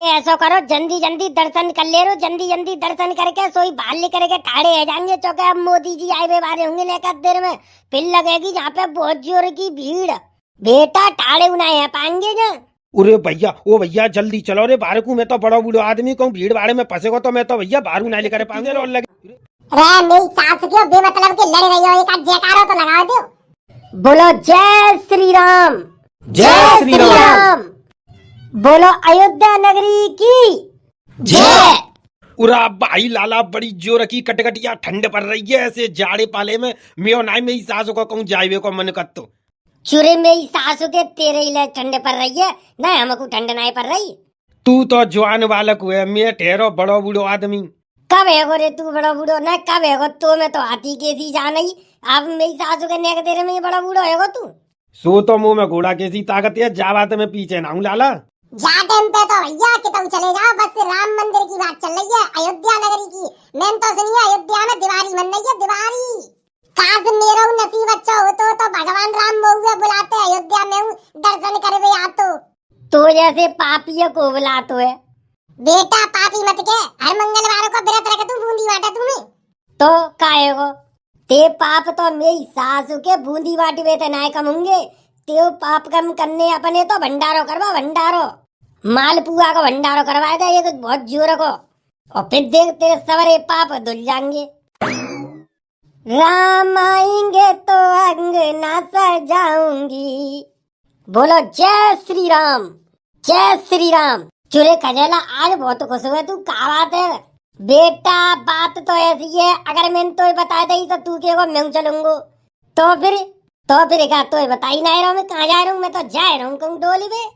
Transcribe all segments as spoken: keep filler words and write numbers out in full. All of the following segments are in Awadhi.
ऐसो करो, जल्दी जल्दी दर्शन कर ले रो, जल्दी जल्दी दर्शन करके सोई बाहर निकल के ठाड़े है जाएंगे, चूंकि अब मोदी जी आए हुए वाले होंगे लेकर देर में, फिर लगेगी यहाँ पे बहुत जोर की भीड़। बेटा, ठाड़े उनाए है पाएंगे ना। अरे भैया, ओ भैया, जल्दी चलो रे, बाहर को मैं तो बड़ो बूढ़ो आदमी कहूँ, भीड़ भाड़ में फंसेगो तो मैं तो भैया बाहर उनाए लेकर पाएंगे और लगे। रे मेरी सास के बेमतलब के लड़ रही हो, एक आध जयकारो तो लगा दो। बोलो जय श्री राम। जय श्री राम। बोलो अयोध्या नगरी की जय। उरा भाई लाला, बड़ी जोर की कटकटिया ठंड पड़ रही है, ऐसे जाड़े पाले में मेरे नाई में ही सास को कहूँ जाए को मन कर तो। चुरे में ही सास के तेरे ही ले ठंड पड़ रही है, ना हमको ठंड नहीं पड़ रही। तू तो जवान बालक हुए, मैं ठहरो बड़ो बूढ़ो आदमी। कब हैगो रे तू बड़ो बूढ़ो, ना कब हैगो, तो मैं तो हाथी के सी जान ही, अब मेरी सासू के नेक तेरे में ही बड़ो बूढ़ो हैगो तू। सो तो मुंह में घोड़ा के सी ताकत है, जा बात में पीछे ना हूँ लाला। जा टाइम पे तो भैया कितौ चले जाओ, बस राम मंदिर की बात चल रही है, अयोध्या नगरी की। मैंने तो सुनी है अयोध्या में दिवाली मन रही है, दिवाली। काश मेरो नसीब अच्छा होतो तो भगवान राम महुए बुलाते अयोध्या में हूँ दर्शन करवे आतो। तो जैसे पापिया को बुलातो है। बेटा पापी मत के, हर मंगलवार को व्रत रख तू बूंदी बांटा तू में। तो काहे को? ते पाप तो मेरी सासू के बूंदी बांटवे ते नाय कम होंगे। ते पाप कम करने अपने तो भंडारो करवा भंडारो। मालपुआ का भंडारो करवा दे, ये तो बहुत जोर को। और फिर देख तेरे सवरे पाप धुल जाएंगे। राम आएंगे तो अंगना सजाऊंगी। बोलो जय श्री राम, जय श्री राम। चुरे कजेला, आज बहुत खुश हुए तू, का बात है? बेटा बात तो ऐसी है, अगर मैंने तो बता दी तो तू के को मैं चलूंगो। तो फिर, तो फिर का तो बताई ना रहा हूँ, मैं कहाँ जा रहा हूँ, मैं तो जा रहा हूँ कहूँ डोली में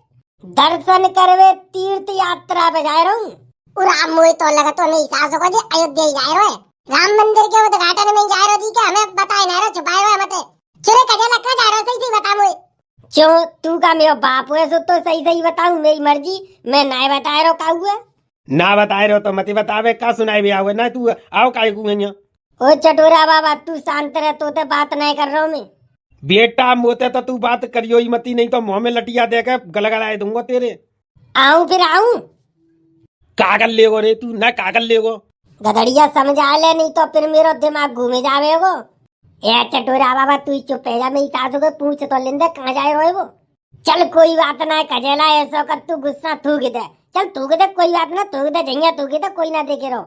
दर्शन करवे, तीर्थ यात्रा पे जा रहा हूँ। उरा मोए तो लगा तो नहीं सासो को जे अयोध्या ही जा रहे, राम मंदिर के उद्घाटन में जा रहे जी के हमें बताए ना रहे, छुपाए रहे मत। चुरे कजेला कहाँ जा रहे, सही सही बता मोए। क्यों, तू का मेरो बाप हुए सो तो सही सही बताऊं, मेरी मर्जी, मैं ना बताए रहो का हुआ। ना बताए रहो तो मत बतावे, का सुनाए भी आवे ना तू, आओ काहे को यहाँ। ओ चटोरा बाबा, तू शांत रह, तो ते बात नहीं कर रहा हूँ मैं। बेटा मोते तो तू बात करियो ही मती, नहीं तो मुंह में लटिया दे के गलगलाए दूंगा तेरे। आऊं फिर आऊं? कागल लेगो रे तू, ना कागल लेगो। गदड़िया समझा ले, नहीं तो फिर मेरो दिमाग घूमे जावेगो। ए चटोरा बाबा, तू ही चुप है जा, मेरी सासू को पूछ तो लेंदे, कहाँ जाए रोए वो। चल कोई बात ना, कजेला ऐसो कर तू गुस्सा थूक दे, चल थूक दे, कोई बात ना, थूक दे, जइया थूक दे, कोई ना देखे रहो।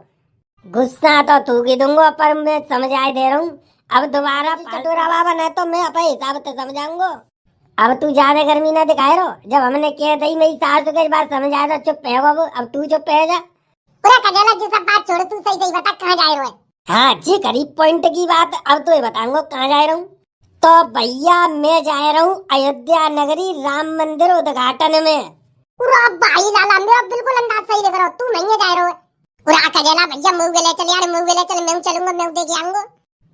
गुस्सा तो थूक ही दूंगो, पर मैं समझाए दे रहा हूँ, अब दोबारा चटोरा बाबा ना तो मैं अपने हिसाब से समझाऊंगो। अब तू ज्यादा गर्मी ना दिखाए रो, जब हमने कह दी मेरी सास के बात समझाए तो चुप है बाबू, अब तू चुप है जा। पूरा कजेला जी सब बात छोड़, तू सही सही बता कहाँ जाए रो है? हाँ जी, करीब पॉइंट की बात, अब तो ये बताऊंगो कहाँ जाए रहूँ। तो भैया मैं जाए रहूँ अयोध्या नगरी राम मंदिर उद्घाटन में। पूरा भाई लाला मेरा बिल्कुल अंदाज सही लग रहा, तू नहीं जाए रहो। पूरा कजेला भैया मुँह ले चल यार, मुँह ले चल, मैं चलूंगा, मैं देख आऊंगा।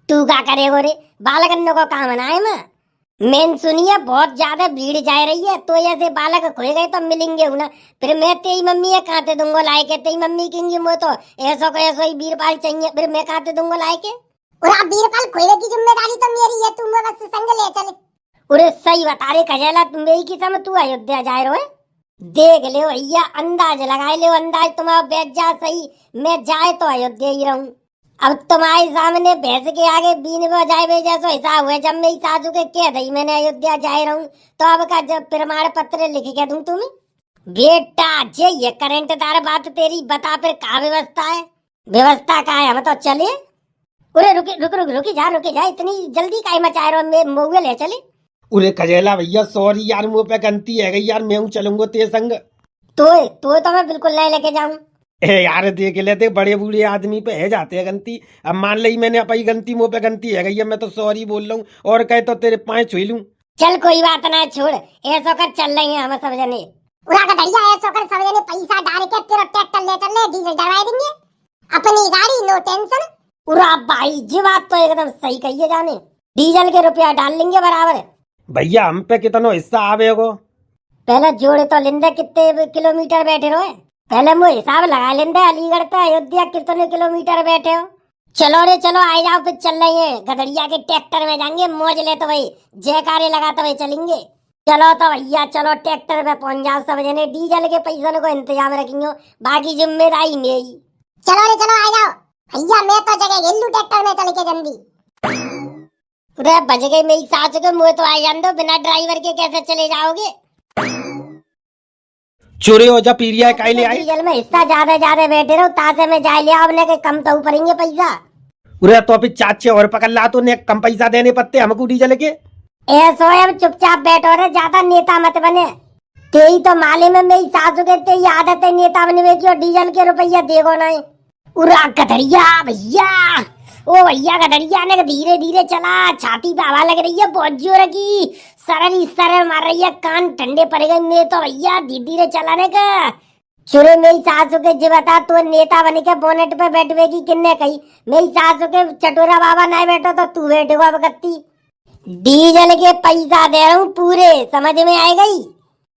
तू का करेगो रे, बालकन को काम बनाए में। मैंने सुनी है बहुत ज्यादा भीड़ जा रही है, तो ऐसे बालक खोए गए तो मिलेंगे हूँ ना। फिर मैं तेरी मम्मी है, कहाँ ते दूंगो लाए के, तेरी मम्मी कहेंगी मैं तो ऐसो को ऐसो ही बीरपाल चाहिए, फिर मैं कहाँ ते दूंगो लाए के। और आप बीरपाल खोए की जिम्मेदारी तो मेरी है, तू मैं बस संग ले चले। अरे सही बता रे कजेला, तू मेरी कसम, तू अयोध्या जाए रहो है? देख ले भैया, अंदाज लगाए ले, अंदाज तुम्हारा बैठ जा सही, मैं जाए तो अयोध्या ही रहूं। अब तुम्हारे सामने भैंस के आगे बीन बजाए बे जैसो हिसाब हुए, जब मेरी सासू के कह दई मैंने अयोध्या जाए रहूं, तो अब का जब प्रमाण पत्र लिख के दूं तुम्हें? बेटा, जे ये करंट तार बात तेरी बता, फिर का व्यवस्था है? व्यवस्था का है, हम तो चले। अरे रुके, रुक, रुक, रुकी जा, रुकी जा, इतनी जल्दी काहे मचाए रहो, मैं मोबाइल है, चले। अरे कजेला भैया, सॉरी यार, मुँह पे गलती है गई यार, मैं हूँ चलूंगो ते संग। तोय, तोय तो मैं बिल्कुल नहीं लेके जाऊं। ए यार, देख ले, देख, बड़े बूढ़े आदमी पे है जाते हैं गलती। अब मान ली मैंने अपनी गलती, मुँह पे गलती है गई है, मैं तो सॉरी बोल रहा हूँ और कहे तो तेरे पाँय छुई लूं। चल कोई बात ना, छोड़, ऐसो कर चल रही हैं हम सब जने। उरा का दरिया ऐसो कर सब जने पैसा डाल के तेरा ट्रैक्टर ले चल रहे, डीजल डलवा देंगे, अपनी गाड़ी no tension। उरा भाई जी बात तो एकदम सही कही है जाने, डीजल के रुपया डाल लेंगे बराबर। भैया हम पे कितनो हिस्सा आवेगो? पहले जोड़े तो लेंदे कितने किलोमीटर बैठे रहो, पहले वो हिसाब लगा लेंदे अलीगढ़ से अयोध्या कितने किलोमीटर बैठे हो। चलो रे चलो, आए जाओ, फिर चल रही है गदड़िया के ट्रैक्टर में जाएंगे, मौज लेते हुए, जयकारे लगाते हुए चलेंगे। चलो तो भैया, चलो ट्रैक्टर पे पहुंच जाओ सब जने, डीजल के पैसन को इंतजाम रखियो, बाकी जिम्मेदारी मेरी। चलो रे चलो, आ जाओ भैया, मैं तो जगह घेर लूं ट्रैक्टर में चल के जल्दी। अरे बज गई मेरी सास के, मुँह तो आ जान दो, बिना ड्राइवर के कैसे चले जाओगे? चोरे हो जा पीरिया काई ले आए? डीजल में हिस्सा ज्यादा ज्यादा बैठे रहो, तासे में जाए ले आओ, अपने के कम तो पड़ेंगे पैसा। उरे तो अभी चार छे और पकड़ ला, तो ने कम पैसा देने पत्ते हमको डीजल के। ऐसो है, अब चुपचाप बैठो रे, ज्यादा नेता मत बने। तेरी तो माले में मेरी सासू के तेरी आदत है नेता बनवे की, और डीजल के रुपया देगो नहीं। उरा गधड़िया भैया, ओ भैया गधड़िया ने धीरे धीरे चला, छाती पे हवा लग रही है बहुत जोर की, सरर ही सरर मार रही है, कान ठंडे पड़ गए। मैं तो भैया धीरे धीरे चलाने का। चुरे मेरी सासू के जी बता, तू नेता बन के बोनेट पे बैठवे की किन्ने कही? मेरी सासू के चटोरा बाबा ना बैठो तो तू बैठेगा अब कत्ती। डीजल के पैसा दे रहा हूँ पूरे, समझ में आए गई?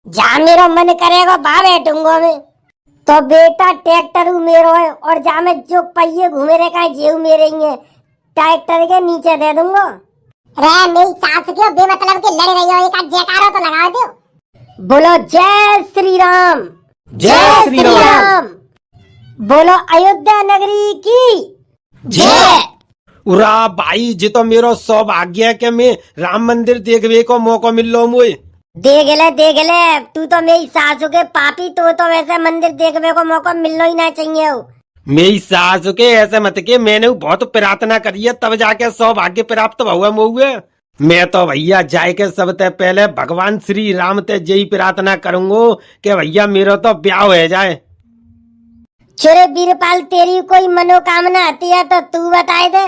जा मेरो मन करेगा बा बैठूंगा मैं। तो बेटा ट्रैक्टर ऊ मेरो है और जा में जो पहिए घूमे रहे का जेऊ मेरे ही है। ट्रैक्टर के नीचे दे दूंगा। रे मेरी सास के बेमतलब के लड़ रही हो, एक आध जयकारो तो लगा दो। बोलो जय श्री राम। जय श्री राम। बोलो अयोध्या नगरी की जय। उरा भाई, जे तो मेरो सौभाग्य है कि मैं राम मंदिर देखवे को मौको मिल लो मुझे। देख ले, देख ले, तू तो मेरी सासू के पापी, तो तो वैसे मंदिर देखवे को मौको मिलना ही ना चाहिए हो। मेरी सासू के ऐसे मत के, मैंने बहुत प्रार्थना करी है, तब जाके सौभाग्य प्राप्त हुआ मोहुए। मैं तो भैया जाए के सबसे पहले भगवान श्री राम ते यही प्रार्थना करूंगो कि भैया मेरो तो ब्याह हो जाए। चुरे बीरपाल, तेरी कोई मनोकामना आती है तो तू बताए दे।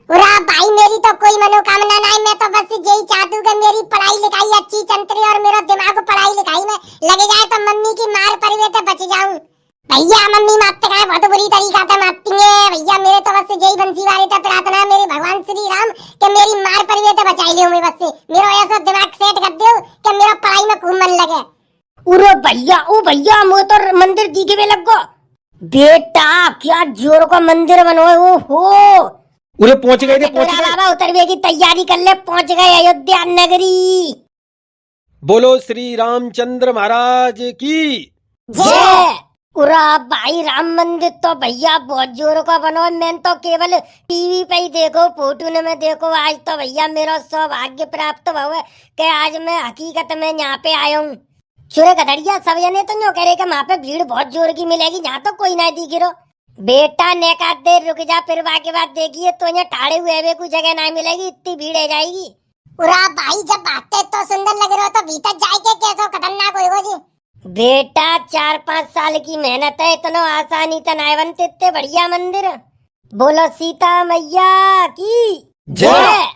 उरा भाई, मेरी तो कोई मनोकामना नहीं, मैं तो बस यही चाहती हूँ कि मेरी पढ़ाई लिखाई अच्छी चलती रहे और मेरा दिमाग पढ़ाई लिखाई में लग जाए तो मम्मी की मार परिवे ते बच जाऊं। भैया मम्मी मारते का है, बहुत बुरी तरीका से मारती है भैया। मेरे तो बस यही बंसी वाले ते प्रार्थना है मेरी भगवान श्री राम कि मेरी मार परिवे ते बचाई लियो मैं बस से। मेरा ऐसा दिमाग सेट कर दियो कि मेरा पढ़ाई में खूब मन लगे। उरो भैया, ओ भैया, मो तो मंदिर दिखे में लग गो। बेटा, क्या जोर को मंदिर बनो है, ओ हो। उरे पहुंच गए रे, पहुंच गए। बाबा उतरवे की तैयारी कर ले, पहुंच गए अयोध्या नगरी। बोलो श्री रामचंद्र महाराज की जय। उरा भाई, राम मंदिर तो भैया बहुत जोर का बनो है। मैंने तो केवल टीवी पे ही देखो, फोटो ने में देखो। आज तो भैया मेरा सौभाग्य प्राप्त हुआ है कि आज मैं हकीकत में यहाँ पे आया हूँ। चुरे गधड़िया, सब जने तो यूं कह रहे कि वहाँ पे भीड़ बहुत जोर की मिलेगी, यहाँ तो कोई ना दिख रो। बेटा, नेका देर रुक जा, फिर बाकी बात देखिए, तो यहाँ ठाड़े हुए हुए कुछ जगह ना मिलेगी, इतनी भीड़ हो जाएगी। उरा भाई, जब बातें तो सुंदर लग रहे हो तो भीतर जाए के कैसो खतरनाक होएगो जी। बेटा, चार पाँच साल की मेहनत है, इतना आसानी तो ना बनते इतने बढ़िया मंदिर। बोलो सीता मैया की जय। जय।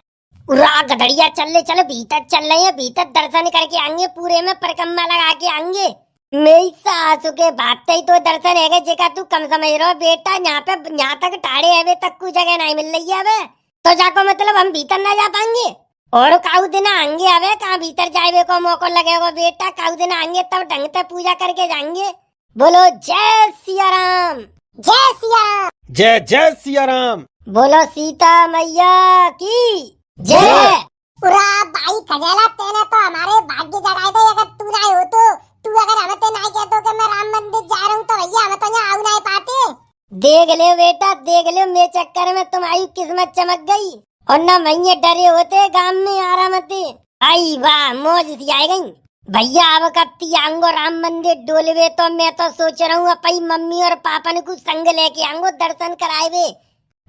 उरा गधड़िया, चल ले, चल, भीतर चल रहे हैं, भीतर दर्शन करके आएंगे, पूरे में परिक्रमा लगा के आएंगे। मेरी सासू के बात ही तो दर्शन है, जेका तू कम समझ रहो बेटा। यहाँ पे, यहाँ तक ठाड़े अबे तक कोई जगह नहीं मिल रही है अबे, तो जाको मतलब हम भीतर ना जा पाएंगे। और काऊ दिन आएंगे अबे, कहाँ भीतर जाए को मौको लगेगा बेटा, काऊ दिन आएंगे तब ढंग से पूजा करके जाएंगे। बोलो जय सिया राम। जय सिया राम। जय जय सिया राम। बोलो सीता मैया की जय। जय। उरा भाई खजेला, तेने तो हमारे भाग्य जगाए दे, अगर तू ना हो तो, तू अगर हमें ते ना कहतो कि मैं राम मंदिर जा रहा हूँ तो भैया हम तो यहाँ आऊ ना पाते। देख ले बेटा, देख ले, मेरे चक्कर में तुम्हारी किस्मत चमक गई। और ना मैं ये डरे होते गांव में आराम थे। आई वाह, मौज सी आए गई। भैया, अब कत्ती आंगो राम मंदिर डोलवे तो मैं तो सोच रहा हूँ अपनी मम्मी और पापन को संग लेके आंगो दर्शन कराएबे।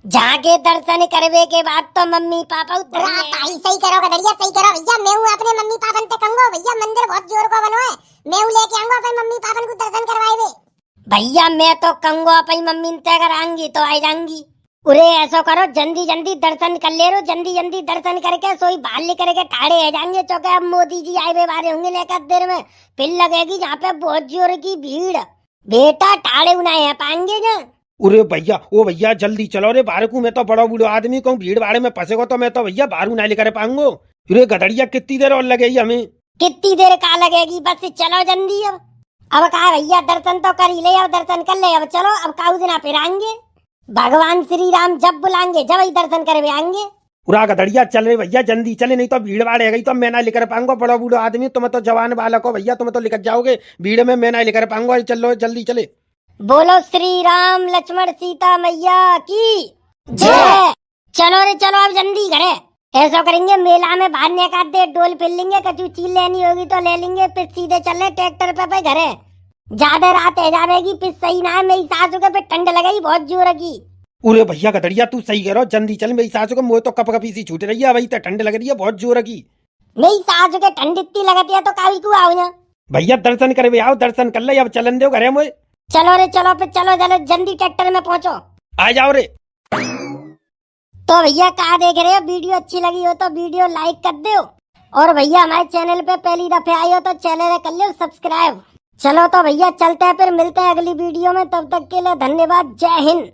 जाके दर्शन करवे के बाद तो मम्मी पापा उतरी रा-, हैं। भाई सही करो गदड़िया, सही करो भैया। मैं हूँ अपने मम्मी पापन ते कहूंगो, भैया मंदिर बहुत जोर को बनो है, मैं हूँ लेके आंगो अपने मम्मी पापन को दर्शन करवाएबे। भैया, मैं तो कहूंगो अपनी मम्मी ते अगर आंगी तो आ जाएंगी। उरे, ऐसो करो, जल्दी जल्दी दर्शन कर ले रो, जल्दी जल्दी दर्शन करके सोई बाहर निकल के ठाड़े हो जाएंगे, चूंकि अब मोदी जी आए हुए बारे होंगे लेकर देर में, फिर लगेगी यहाँ पे बहुत जोर की भीड़। बेटा, ठाड़े उनाए है पाएंगे जा। उरे भैया, ओ भैया, जल्दी चलो रे, बाहर को मैं तो बड़ो बूढ़ो आदमी कहूँ, भीड़ भाड़ में फंसेगो तो मैं तो भैया बाहर उनाए लेकर पाऊंगो। उरे गदड़िया, कितनी देर और लगेगी हमें? कितनी देर का लगेगी, बस चलो जल्दी अब। अब का भैया, दर्शन तो कर ही ले, अब दर्शन कर ले, अब चलो, अब काऊ दिना फिर आएंगे। भगवान श्री राम जब बुलाएंगे, जब ही दर्शन करवे आएंगे। उरा गदड़िया, चल रे भैया, जल्दी चले, नहीं तो भीड़ भाड़ है गई तो मैं ना लेकर पाऊंगा। बड़ो बूढ़ो आदमी, तुम तो जवान बालक हो भैया, तुम तो लेकर जाओगे भीड़ में, मैं ना लेकर पाऊंगा। चलो जल्दी चले। बोलो श्री राम लक्ष्मण सीता मैया की जय। चलो रे चलो, अब जल्दी घरे। ऐसा करेंगे, मेला में बाहर निकाल दे, डोल फिर लेंगे, कछु चीज लेनी होगी तो ले लेंगे, फिर सीधे चले ट्रैक्टर पे, पे घरे। ज्यादा रात है जावेगी, फिर सही ना है, मेरी सासू के फिर ठंड लगेगी बहुत जोर की। उरे भैया गदड़िया, तू सही कह रहो, जल्दी चल, मेरी सासू के मुँह तो कप कपी सी छूट रही है, वही तो ठंड लग रही है बहुत जोर की। मेरी सासू के ठंड इतनी लगती है तो कावी को आओ यहाँ। भैया दर्शन करे भी आओ, दर्शन कर ले, अब चलन दो घरे मोए। चलो रे चलो, फिर चलो, चलो जल्दी ट्रैक्टर में पहुँचो। आ जाओ रे। तो भैया का देख रहे हो, वीडियो अच्छी लगी हो तो वीडियो लाइक कर दो, और भैया हमारे चैनल पे पहली दफे आए हो तो चैनल कर लो सब्सक्राइब। चलो तो भैया चलते हैं, फिर मिलते हैं अगली वीडियो में, तब तक के लिए धन्यवाद, जय हिंद।